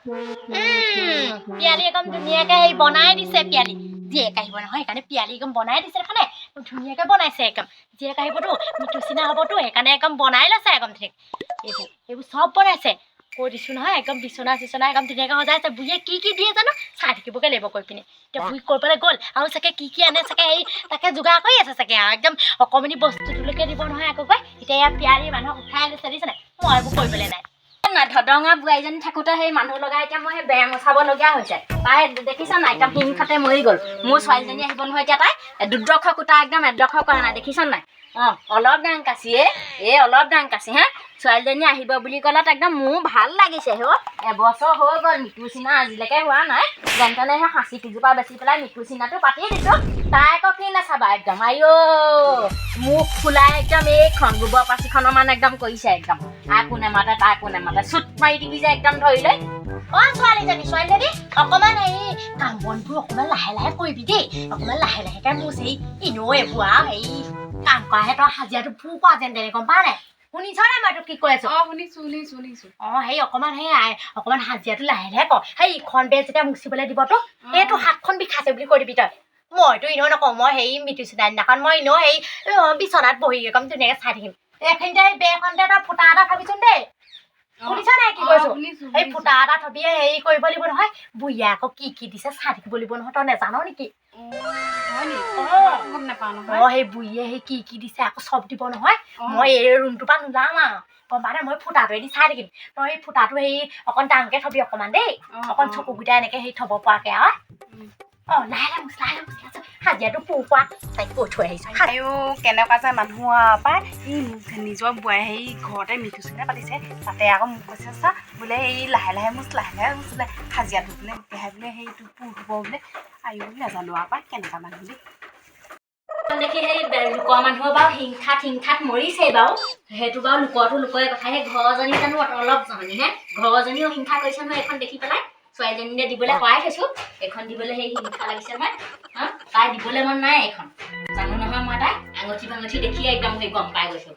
পিয়ালি একদম ধুনীয়াকে হেৰি বনাই দিছে। পিয়ালি জীয়েক আহিব নহয়, সেইকাৰণে পিয়ালি একদম বনাই দিছে। দেখা নাই, ধুনীয়াকে বনাইছে একদম। জীয়েক আহিবতো, মিঠু চিনা হ'বতো, সেইকাৰণে একদম বনাই লৈছে একদম ধুনীয়াকে। এইবোৰ চব বনাইছে, কৈ দিছোঁ নহয়। একদম বিচনা চিচনা একদম ধুনীয়াকে সজাইছে। বুঢ়ীয়ে কি কি দিয়ে জানো, চাই থাকিবগে লাগিব কৈ পিনে। এতিয়া বুঢ়ী কৰিবলৈ গ'ল আৰু চাগে কি কি আনে চাগে, হেৰি তাকে যোগাৰ কৰি আছে চাগে। আৰু একদম অকণমানি বস্তুটোলৈকে দিব নহয় আকৌ গৈ। এতিয়া ইয়াত পিয়ালি মানুহক উঠাই লৈছে, দিছে নাই? মই এইবোৰ কৰিবলৈ নাই। নাই, ধদঙা বোৱাৰীজনী থাকোঁতে সেই মানুহ লগাই এতিয়া মই সেই বেৰ মোচাবলগীয়া হৈছে। তাই দেখিছা নাই, একদম হিংসাতে মৰি গ'ল। মোৰ ছোৱালীজনী আহিব নহয় এতিয়া, তাই দুডোখৰ কুটা একদম এডোখৰ কৰা নাই, দেখিছা নাই? অঁ, অলপ দাং কাচি এই অলপ দাং কাচি হে। ছোৱালীজনী আহিব বুলি ক'লত একদম মোৰ ভাল লাগিছে হ। এবছৰ হৈ গ'ল, মিঠু চিনা আজিলৈকে হোৱা নাই। যেন তেনে সেই সাঁচি কেইজোপা বেচি পেলাই মিঠু চিনাটো পাতি দিছোঁ। তাই আকৌ কি নাচাবা একদম, আইঅ মুখ ফুলাই একদম এইখন গোবৰ পাচিখনৰ মান একদম কৰিছে একদম। আকো নেমাতে, তাকো নেমাতে, চুট মাৰি দিবি যে একদম ধৰি লৈ। অ ছোৱালীজনী, ছোৱালীজনী, অকণমান হেৰি কাম বনবোৰ অকণমান লাহে লাহে কৰিবি দেই। অকণমান লাহে লাহেকে মোচ। হেৰি এনেও এইবোৰ আৰু হেৰি কাম কৰাহে, তই হাজিৰাটো পু কৰা যেন তেনে, গম পাৱ নাই? শুনিছ নাই মই তোক কি কৈ আছো? অ, শুনিছো, শুনিছো, শুনিছো। অ, সেই অকণমান সেই অকণমান হাজিৰাটো লাহে লাহে কৰ। সেই ইখন বেৰ যেতিয়া মুচিবলৈ দিব তোক, এইটো হাতখন বিষাইছে বুলি কৈ দিবি তই। মইতো এনেও নকওঁ। মই হেৰি মৃত্যু চিনাৰ দিনাখন মই এনেও হেৰি বিচনাত বহি একদম ধুনীয়াকে চাই থাকিম। এইখিনিতে এই বেৰখনতে তই ফুটা এটা থবিচোন দেই। শুনিছ নাই কি কৈছো? শুনিছো। সেই ফুটা এটা থবি। হেৰি কৰিব লাগিব নহয়, বুঢ়ীয়ে আকৌ কি কি দিছে চাই থাকিব লাগিব নহয়। তই নেজান নেকি? হয় নি? অ। গম নাপাওঁ নহয়। অ, সেই বুঢ়ীয়ে সেই কি কি দিছে আকৌ চব দিব নহয়। মই এই ৰুমটোৰ পৰা নোলাওঁ আৰু, গম পাৱ নাই? মই ফুটাটোৱেদি চাই থাকিম। তই সেই ফুটাটো হেৰি অকণ ডাঙৰকে থবি অকণমান দেই। অকণ চকুকেইটা এনেকে হেৰি থব পৰাকে আৰু। অ, লাহে লাহে মুচ, লাহে লাহে মুচ, লাহে হাজিৰাটো পু পোৱা তাইক কৈ থৈ আহিছো। আইঅ, কেনেকুৱা যে মানুহ আৰু পাই। ই নিজৰ বোৱাৰী হেৰি ঘৰতে মিঠু চিনা পাতিছে, তাতে আকৌ মোক কৈছে চা বোলে, এই লাহে লাহে মুচ, লাহে লাহে মুচ বোলে, হাজিৰাটো বোলে তেতিয়াহে বোলে সেইটো পুৰ হ'ব বোলে। আইঅ, নাজানো আৰু পাই, কেনেকুৱা মানুহ দেই। দেখি সেই লোকৰ মানুহৰ বাৰু হিংসাত হিংসাত মৰিছেই বাৰু। সেইটো বাৰু লোকৰটো লোকৰে কথা। সেই ঘৰজনী জানো অলপ জহনী হে? ঘৰজনীও হিংসা কৰিছে নহয় এইখন দেখি পেলাই। ছোৱালীজনীলে দিবলৈ কৰাই থৈছো এইখন। দিবলৈ সেই হিংসা লাগিছে নহয়। হা, তাই দিবলৈ মন নাই এইখন। জানো নহয় মই, তাই আঙুঠি ভাঙুঠি দেখিয়ে একদম সেই গম পাই গৈছো।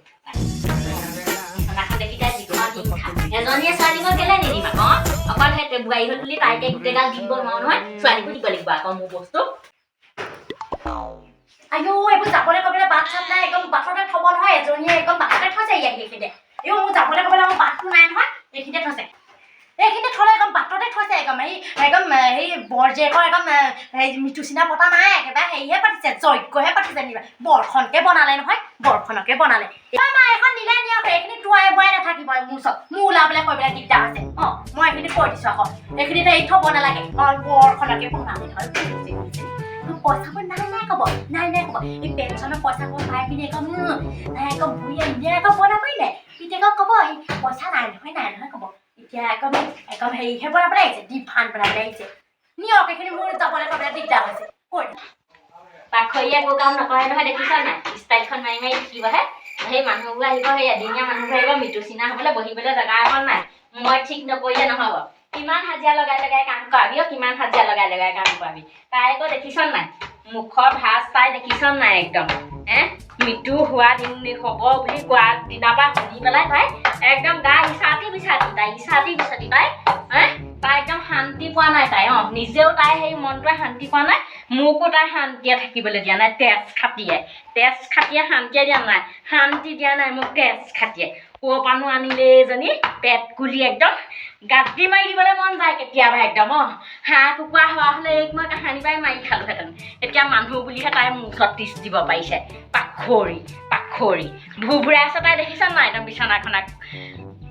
বিচনাখন দেখি তাই যিখন হিংসা। এজনীয়ে ছোৱালী মই কেলে নিদিম আকৌ? অকল সেই বোৱাৰী হ'ল বুলি তাইকে গোটেই গাল দি দিব নোৱাৰো নহয়। ছোৱালীকো দিব লাগিব আকৌ মোৰ বস্তু। আইঅ, এইবোৰ যাবলৈ ক'বলৈ বাট চাত নাই। একদম বাটতে থ'ব নহয় এজনীয়ে, একদম বাটতে থৈছে ইয়াত সেইখিনিতে। এই মোৰ যাবলৈ ক'বলৈ মোৰ বাটটো নাই নহয়। এইখিনিতে থৈছে, এইখিনিতে থ'লে, একদম বাটতে থৈছে। একদম এই একদম হেৰি বৰজেকৰ একদম হেৰি মৃত্যু চিনা পতা নাই, একেবাৰে হেৰিহে পাতিছে, যজ্ঞহে পাতিছে নিবা। বৰখনকে বনালে নহয়, বৰখনকে বনালে। এই মা, এইখন নিলে নিয়ক, এইখিনি তোৱাই বোৱাই নাথাকিব মোৰ ওচৰত। মোৰ ওলাবলৈ কৰিবলৈ দিগদাৰ হৈছে। অঁ, মই এইখিনি কৈ দিছোঁ আকৌ, এইখিনিতে এই থ'ব নালাগে। অঁ, বৰখনকে বনালে নহয়। পইচাবোৰ নাই নাই ক'ব, নাই নাই ক'ব। এই পেঞ্চনৰ পইচাবোৰ পাই পিনে একদম নাই, একদম বুঢ়ী এনে আকৌ বনাবই নাই। পিতেকক ক'ব, এই পইচা নাই নহয়, নাই নহয় ক'ব। এতিয়া একদম একদম হেৰিহে বনাবলৈ আহিছে, ডিভান বনাবলৈ আহিছে। নিয়ক এইখিনি, মোৰ যাবলৈ ক'বলৈ দিগদাৰ হৈছে। কৈ পাখৰীয়ে একো কাম নকৰে নহয়, দেখিছ নাই? ষ্টাইলখন মাৰি মাৰি থাকিবহে। সেই মানুহবোৰ আহিব, সেই এদিনীয়া মানুহবোৰ আহিব মৃত্যু চিনা হ'বলৈ, বহিবলৈ জেগা অকণ নাই। মই ঠিক নকৰিলে নহ'ব। কিমান হাজিৰা লগাই লগাই কাম কৰাবি অ', কিমান হাজিৰা লগাই লগাই কাম কৰাবি? তাই আকৌ দেখিছ নাই মুখৰ ভাঁজ? তাই দেখিছ নাই একদম হে? মৃত্যু হোৱা দিন হ'ব বুলি কোৱা দিনাৰ পৰা শুনি পেলাই তাই একদম গা ইচাতি বিচাতি, তাই ইচাতি বিচাতি তাই হে। তাই একদম শান্তি পোৱা নাই তাই। অঁ, নিজেও তাই সেই মনটোৱে শান্তি পোৱা নাই, মোকো তাই শান্তিয়ে থাকিবলৈ দিয়া নাই। তেজ খাটিয়ে, তেজ খাটিয়ে শান্তিয়ে দিয়া নাই, শান্তি দিয়া নাই মোক তেজ খাটিয়ে। ক'ৰ পানো আনিলে এইজনী পেট কুলি? একদম গাদ্দি মাৰি দিবলৈ মন যায় কেতিয়াবা একদম। অঁ, হাঁহ কুকুৰা হোৱা হ'লে এইক মই কাহানি পাই মাৰি খালোহেঁতেন। এতিয়া মানুহ বুলিহে তাই মোৰ ওচৰত তিষ্ঠিব পাৰিছে। পাখৰি পাখৰি ভুৰভুৰাই আছে তাই, দেখিছ নাই? একদম বিচনাখনক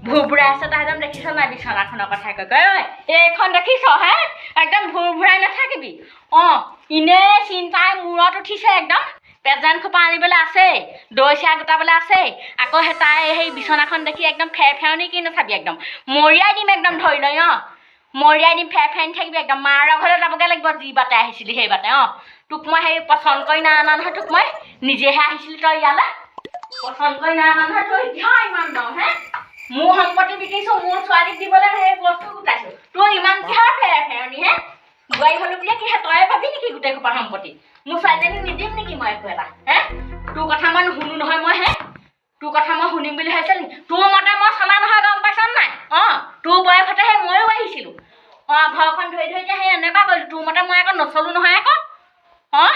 ভুৰভুৰাই আছে তাই একদম, দেখিছ নাই? বিচনাখনৰ কথা কৈ কৈ ঐ, এইখন দেখিছ হে? একদম ভুৰভুৰাই নাথাকিবি। অঁ, এনেই চিন্তাই মূৰত উঠিছে একদম। পেজেণ্ট খোপা আনিবলৈ আছেই, দৈ চিৰা গোটাবলৈ আছেই। আকৌ সেই তাই সেই বিচনাখন দেখি একদম ফেৰ ফেৰনি কি নাচাবি, একদম মৰিয়াই দিম একদম ধৰি লৈ। অঁ, মৰিয়াই দিম। ফেৰ ফেৰনি থাকিবি একদম। মাৰৰ ঘৰলৈ যাবগৈ লাগিব যি বাটে আহিছিলি সেই বাটে। অঁ, তোক মই সেই পচন্দ কৰি নাই অনা নহয় তোক মই, নিজেহে আহিছিলি তই ইয়ালৈ। পচন্দ কৰি নাই অনা নহয় তোৰ। কিয় ইমান দম হে? মোৰ সম্পত্তি বিকিছোঁ, মোৰ ছোৱালীক দিবলৈ সেই বস্তু গোটাইছোঁ। তোৰ ইমান কিহৰ ফেৰ ফেৰনি হে? বোৱাৰী হ'লো বুলিয়ে কিহে তয়ে পাবি নেকি গোটেই সোপা সম্পত্তি? মোৰ ছোৱালীজনীক নিদিম নেকি মই একো এটা হে? তোৰ কথা মই নুশুনো নহয় মই হে। তোৰ কথা মই শুনিম বুলি ভাবিছিল নেকি? তোৰ মতে মই চলা নহয়, গম পাইছ নাই? অঁ, তোৰ বয়সতে সেই ময়ো আহিছিলোঁ। অঁ, ঘৰখন ধৰি ধৰি এতিয়া সেই এনেকুৱা কৰিলোঁ। তোৰ মতে মই আকৌ নচলো নহয় আকৌ। অঁ।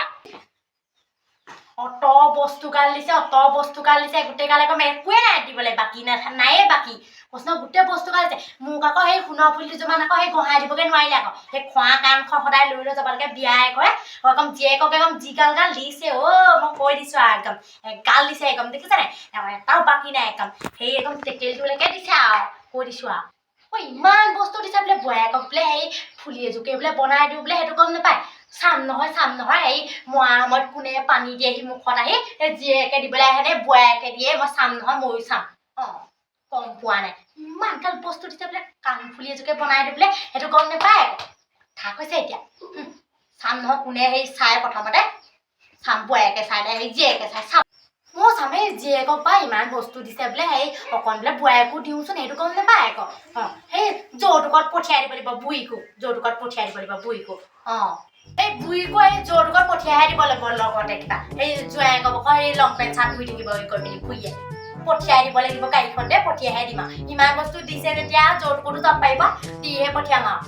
অত বস্তু গাল দিছে, অত বস্তু গাল দিছে, গোটেই গাল একদম একোৱে নাই দিবলৈ বাকী, নাই, নায়ে বাকী। কৈছো নহয়, গোটেই বস্তু গাল দিছে। মোক আকৌ সেই সোণৰ ফুলি দুযোৰমান আকৌ সেই গহাই দিবগৈ নোৱাৰিলে আকৌ। সেই খোৱা কাণখন সদায় লৈ লৈ যাব লাগে বিয়াই কৰে। একদম জীয়েকক একদম যি গাল গাল দিছে অ', মই কৈ দিছো আৰু, একদম গাল দিছে একদম, দেখিছে নাই? এটাও বাকী নাই একদম। সেই একদম টেকেলিটোলৈকে দিছে আৰু, কৈ দিছো আৰু। অ', ইমান বস্তু দিছে বোলে বোৱায়েকক, বোলে সেই ফুলি এজোকে বোলে বনাই দিওঁ বোলে, সেইটো গম নাপায়। চাম নহয়, চাম নহয়, এই মৰাৰ সময়ত কোনে পানী দিয়েহি মুখত আহি, এই জীয়েকে দিবলৈ আহে নে বোৱায়েকে দিয়ে, মই চাম নহয়, ময়ো চাম। অঁ, গম পোৱা নাই। ইমান গাল বস্তু দিছে বোলে কাণফুলি এজোকে বনাই দিওঁ বোলে, সেইটো গম নাপায় আকৌ। কথা কৈছে এতিয়া। চাম নহয় কোনে সেই চাই প্ৰথমতে চাম, বোৱায়েকে চাই নে সেই জীয়েকে চাই চাম। ময়ো চাম। এই জীয়েকক বা ইমান বস্তু দিছে বোলে, সেই অকণ বোলে বোৱায়েকো দিওঁচোন, সেইটো গম নাপায় আকৌ। অঁ, সেই যৌতুকত পঠিয়াই দিব লাগিব বুঢ়ীকো, যৌতুকত পঠিয়াই দিব লাগিব বুঢ়ীকো। অঁ, এই বুঢ়ীকো এই যৌতুকত পঠিয়াইহে দিব লাগিব লগতে কিবা। এই জোঁৱায়েকক আকৌ সেই লং পেণ্ট চাৰ্ট ধুই থাকিব গৈ পিনি বুঢ়ীয়ে। পঠিয়াই দিব লাগিব গাড়ীখনতে, পঠিয়াইহে দিম আৰু। ইমান বস্তু দিছে যেতিয়া যৌতুকতো যাব পাৰিব, দিহে পঠিয়াম আৰু।